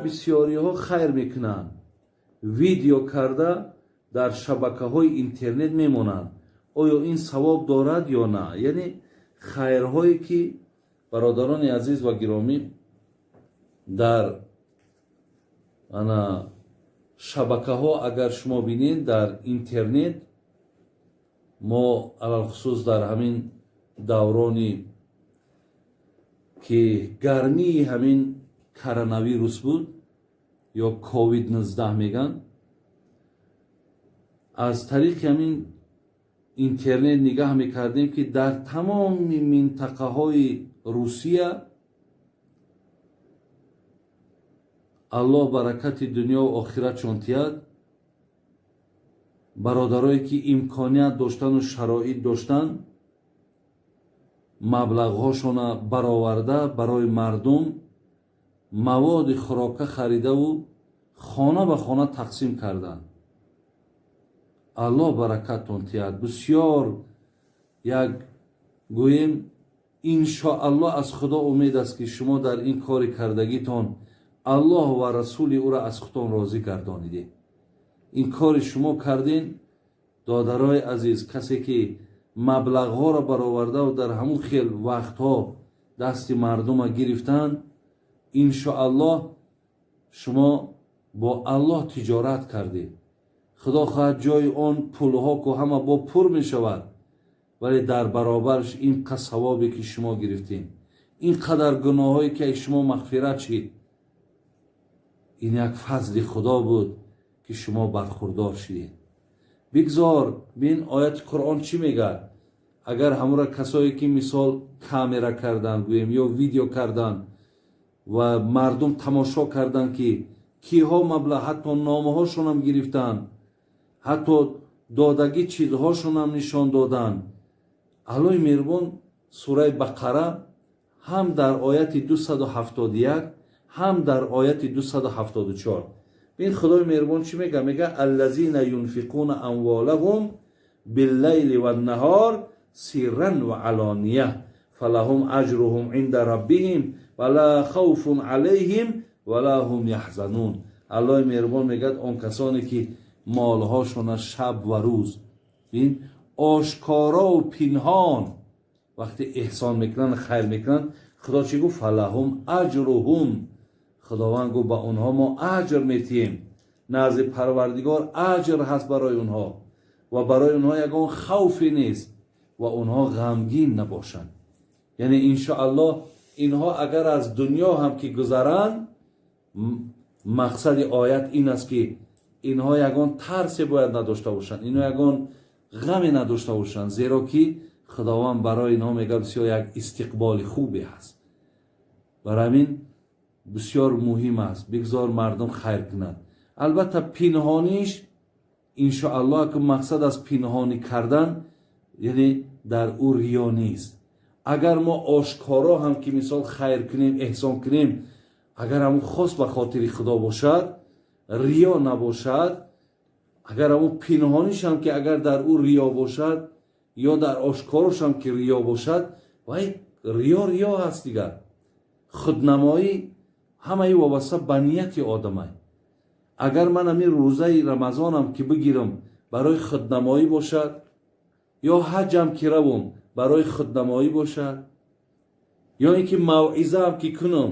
Бисёриҳо хайр мекунанд, видео карда дар шабакаҳои интернет мемонанд. Оё ин савоб дорад ё на? Яъне хайрҳое ки, бародарони азиз ва гиромӣ, дар ана шабакаҳо агар шумо бинед, дар интернет, мо алалхусус дар ҳамин даврони ки гармии ҳамин коронавирус буд ё ковид-19 меган, аз тариқи ҳамин интернет нигаҳ мекардем, ки дар тамоми минтақаҳои Русия Аллоҳ баракати дунёву охиратшон тиҳад, бародарое ки имконият доштану шароит доштанд, маблағҳошона бароварда барои мардум маводи хӯрока харидаву хона ба хона тақсим карданд. Аллоҳ баракаттон тиҳад. Бисёр як гӯем, иншоаллоҳ, аз Худо умед аст, ки шумо дар ин кори кардагитон Аллоҳ ва расули ӯро аз худтон розӣ гардонидед. Ин кори шумо кардин, додарои азиз, касе ки маблағҳоро баровардаву дар ҳамун хел вақтҳо дасти мардума гирифтанд, иншоаллоҳ шумо бо Аллоҳ тиҷорат кардед. Худо хоҳад, ҷои он пулҳо ку ҳама бо пур мешавад, вале дар баробараш ин қад савобе ки шумо гирифтем, ин қадар гуноҳҳое ки аз шумо мағфират шид, ин як фазли Худо буд, ки шумо бархурдор шидед. Бигзор бин, ояти Қуръон чӣ мегӯяд? Агар ҳамура касое ки мисол камера кардан гӯем ё видео кардан ва мардум тамошо карданд, ки киҳо маблағ, ҳатто номаҳошонам гирифтанд, ҳатто додагӣ чизҳошонам нишон доданд. Аллоҳи меҳрубон сураи Бақара ҳам дар ояти 271, ҳам дар ояти 274 бин, Худои меҳрубон чӣ мега? Мега: аллазина юнфиқуна амволаҳум биллайли ваннаҳор сирран ва алония фалаҳум аҷруҳум инда раббиҳим ва ла хавфун алайҳим ва ла ҳум яҳзанун. Аллоҳи меҳрубон мегӯяд: он касоне ки молҳошона шаб ва рӯз, бин, ошкорову пинҳон вақте эҳсон мекунанд, хайр мекунанд, Худо чӣ гуфт? Фалаҳум аҷруҳум, Худованд гуфт, ба онҳо мо аҷр метиҳем. Назди Парвардигор аҷр ҳаст барои онҳо ва барои онҳо ягон хавфе нест ва онҳо ғамгин набошанд. Яъне иншоаллоҳ инҳо агар аз дунё ҳам ки гузаранд, мақсади оят ин аст, ки инҳо ягон тарсе бояд надошта бошанд, инҳо ягон ғаме надошта бошанд, зеро ки Худованд барои инҳо мегӯяд, бисёр як истиқболи хубе ҳаст. Барои ҳамин бисёр муҳим аст, бигзор мардум хайр кунад. Албатта, пинҳониш, иншоаллоҳ, ки мақсад аз пинҳонӣ кардан, яъне дар ӯ риё нест. Агар мо ошкоро ҳам ки мисол хайр кунем, эҳсон кунем, агар ҳамун хос ба хотири Худо бошад, риё набошад, агар ҳамун пинҳонишам ки агар дар ӯ риё бошад ё дар ошкорошам ки риё бошад, вай риё риё ҳаст дигар. Худнамоӣ ҳамаи вобаста ба нияти одамай. Агар ман ҳамин рӯзаи Рамазонам ки бигирам, барои худнамоӣ бошад, ё ҳаҷам ки равум, барои худнамоӣ бошад, ё ин ки мавъизаам ки кунам,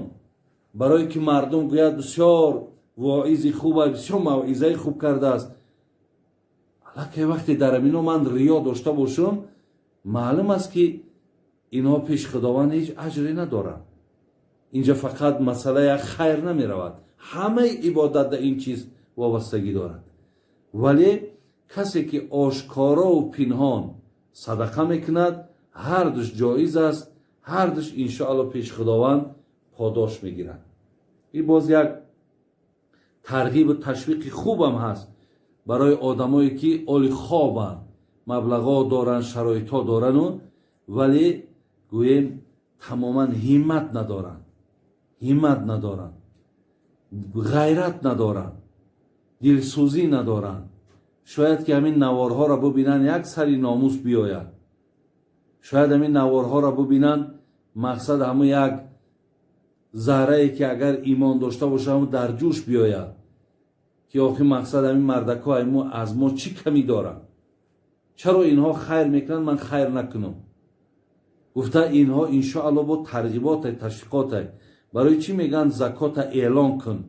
барое ки мардум гӯяд, бисёр воизи хуба, бисёр мавъизаи хуб кардааст, аллакай вақте дар амино ман риё дошта бошам, маълум аст, ки инҳо пеши Худованд ҳеҷ аҷре надоранд. Инҷа фақат масъала як хайр намеравад, ҳамаи ибодат да ин чиз вобастагӣ дорад. Вале касе ки ошкорову пинҳон садақа мекунад, ҳардуш ҷоиз аст, ҳардуш иншоалло пеши Худованд подош мегирад. Ин боз як тарғибу ташвиқи хубам ҳаст барои одамое ки оли хобанд, маблағҳо доранд, шароитҳо дорану, вале гӯем, тамоман ҳиммат надоранд, ҳиммат надоранд, ғайрат надоранд, дилсӯзӣ надоранд. Шояд ки ҳамин наворҳоро бубинанд, як сари номус биёяд, шояд ҳамин наворҳоро бубинанд. Мақсад ҳамун як заррае ки агар имон дошта боша, ҳамун дар ҷӯш биёяд, ки охи мақсад ҳамин мардакҳо аз мо чӣ камӣ доранд, чаро инҳо хайр мекунанд, ман хайр накунам гуфта. Инҳо иншоалло бо тарғиботай, ташвиқотай. Барои чӣ мегӯянд закота эълон кун,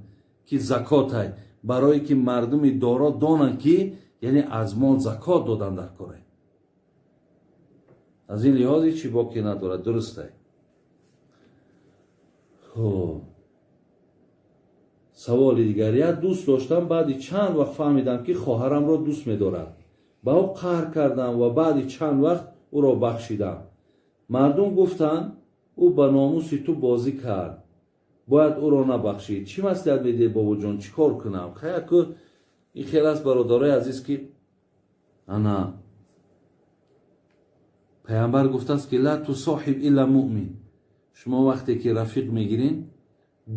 ки закотай? Барое ки мардуми доро донанд, ки яъне аз мол закот додан дар корай. Аз ин лиҳоз ҳеҷ чӣ боке надорад, дурустай. Хуб, саволи дигар. Як дӯст доштам, баъди чанд вақт фаҳмидам, ки хоҳарамро дӯст медорад. Ба ӯ қаҳр кардам ва баъди чанд вақт ӯро бахшидам. Мардум гуфтанд, ӯ ба номуси ту бозӣ кард, бояд ӯро набахшӣ. Чӣ маслиҳат медиҳед, бобоҷон, чӣ кор кунам? Хаяку ин хел аст, бародарои азиз, ки ана паямбар гуфтааст, ки ла тусоҳиб илла муъмин. Шумо вақте ки рафиқ мегирин,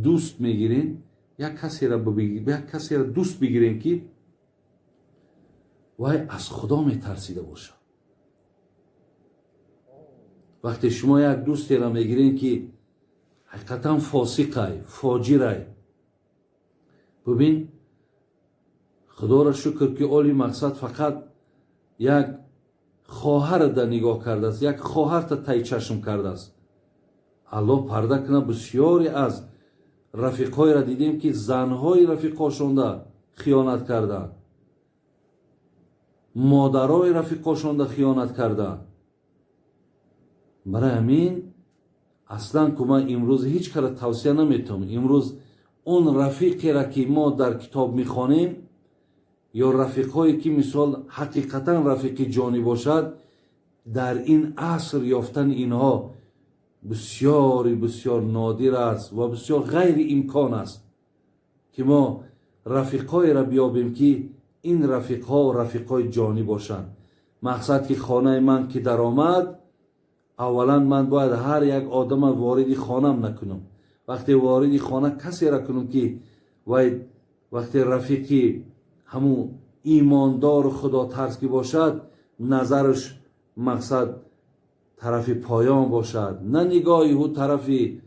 дӯст мегирин, як касеро дӯст бигирем, ки вай аз Худо метарсида бошад. Вақте шумо як дӯстеро мегирем, ки ҳақиқатан фосиқай, фоҷирай, бубин, Худоро шукр, ки оли мақсад фақат як хоҳарро дар нигоҳ кардааст, як хоҳарта тай чашм кардааст. Аллоҳ парда кунад, бисёре аз рафиқҳоеро дидем, ки занҳои рафиқҳошонда хиёнат карданд, модарои рафиқҳошонда хиёнат карданд. Барои ҳамин аслан ку ман имрӯз ҳеҷ кара тавсия наметавонам. Имрӯз он рафиқеро, ки мо дар китоб мехонем, ё рафиқҳое ки мисол ҳақиқатан рафиқи ҷонӣ бошад, дар ин аср ёфтани инҳо бисёри бисёр нодир аст ва бисёр ғайриимкон аст, ки мо рафиқҳоеро биёбем, ки ин рафиқҳо рафиқҳои ҷонӣ бошанд. Мақсад ки хонаи ман ки даромад, аввалан ман бояд ҳар як одама вориди хонам накунам. Вақте вориди хона касеро кунам, ки вай вақте рафиқи ҳамун имондору худотарс ки бошад, назараш мақсад тарафи поён бошад, на нигоҳи ӯ тарафи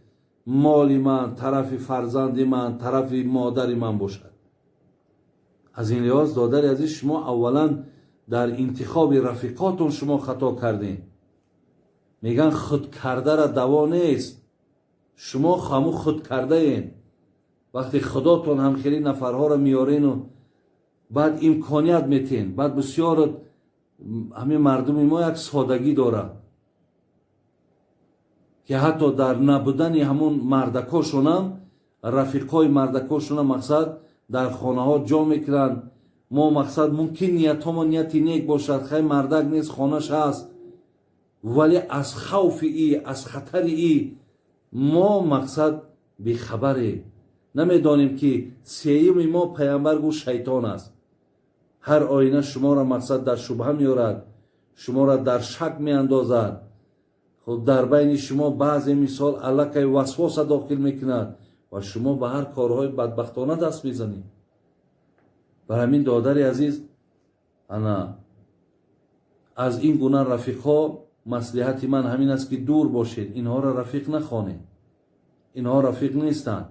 моли ман, тарафи фарзанди ман, тарафи модари ман бошад. Аз ин лиҳоз, додари азиз, шумо аввалан дар интихоби рафиқотон шумо хато кардем. Мегӯянд, худкардара даво нест, шумо ҳамун худкардаен. Вақте худотон ҳам хеле нафарҳоро меёрену баъд имконият метен, баъд бисёр ҳамин мардуми мо як содагӣ дорад, ки ҳатто дар набудани ҳамун мардакошонам, рафиқҳои мардакошонам мақсад дар хонаҳо ҷо мекунанд. Мо мақсад мумкин ниятҳомо нияти нек бошад, хай мардак нест, хонаш ҳаст, вале аз хавфи и, аз хатари и мо мақсад бехабарем, намедонем, ки сеюми мо паямбар гуфт шайтон аст. Ҳар оина шуморо мақсад дар шубҳа меорад, шуморо дар шак меандозад. Хуб, дар байни шумо баъзе мисол аллакай васвоса дохил мекунад ва шумо ба ҳар корҳои бадбахтона даст мезанед. Бар ҳамин, додари азиз, ана аз ин гуна рафиқҳо маслиҳати ман ҳамин аст, ки дур бошед, инҳоро рафиқ нахонед, инҳо рафиқ нестанд.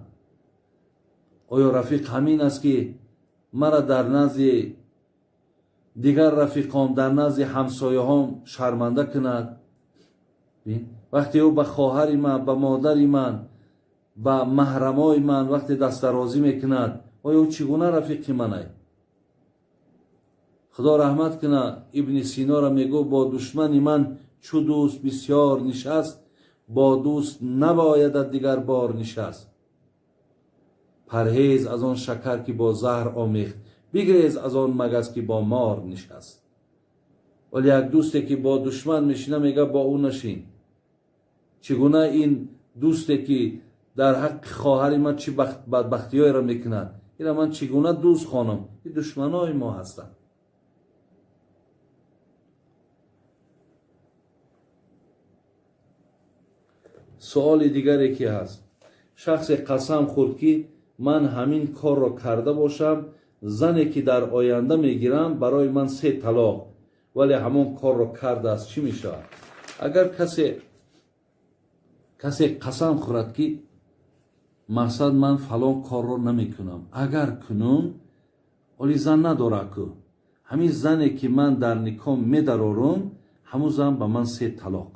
Оё рафиқ ҳамин аст, ки мара дар назди дигар рафиқом, дар назди ҳамсояҳом шарманда кунад? Вақте ӯ ба хоҳари ман, ба модари ман, ба маҳрамои ман вақте дастдарозӣ мекунад, оё ӯ чӣ гуна рафиқи манай? Худо раҳмат кунад Ибни Синоро, мегӯ: бо душмани ман чу дӯст бисёр нишаст, бо дӯст набоядат дигар бор нишаст. Парҳез аз он шакар, ки бо заҳр омехт, бигрез аз он магас, ки бо мор нишаст. Вале як дӯсте ки бо душман мешина, мега бо ӯ нашин. Чӣ гуна ин дӯсте ки дар ҳаққи хоҳари ман чӣ бадбахтиҳоеро мекунад, ина ман чӣ гуна дӯст хонам? Ин душманои мо ҳастанд. Суоли дигаре ки ҳаст: шахсе қасам хӯрд, ки ман ҳамин корро карда бошам, зане ки дар оянда мегирам, барои ман 3 талоқ, вале ҳамон корро кардааст, чӣ мешавад? Агар касе Касе қасам хӯрад, ки мақсад ман фалон корро намекунам, агар кунум, оли зан надора ку, ҳамин зане ки ман дар никоҳ медарорум, ҳамун зан ба ман се талоқ.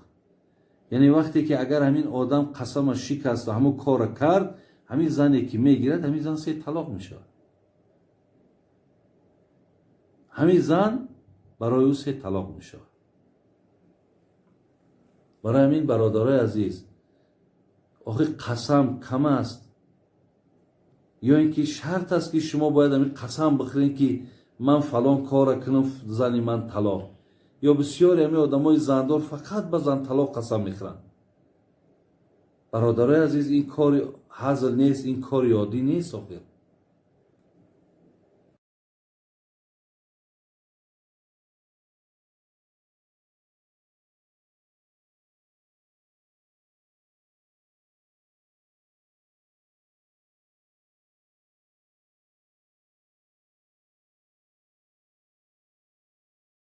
Яъне вақте ки агар ҳамин одам қасама шикаст ва ҳамун корро кард, ҳамин зане ки мегирад, ҳамин зан се талоқ мешавад. Ҳамин зан барои ӯ се талоқ мешавад. Барои ҳамин, бародарои азиз, охи қасам кам аст ё ин ки шарт аст, ки шумо бояд ҳамин қасам бихӯред, ки ман фалон корро кунам, зани ман талоқ? Ё бисёре ҳамин одамои зандор фақат ба зан талоқ қасам мехӯранд. Бародарои азиз, ин кори ҳазл нест, ин кори оддӣ нест охир.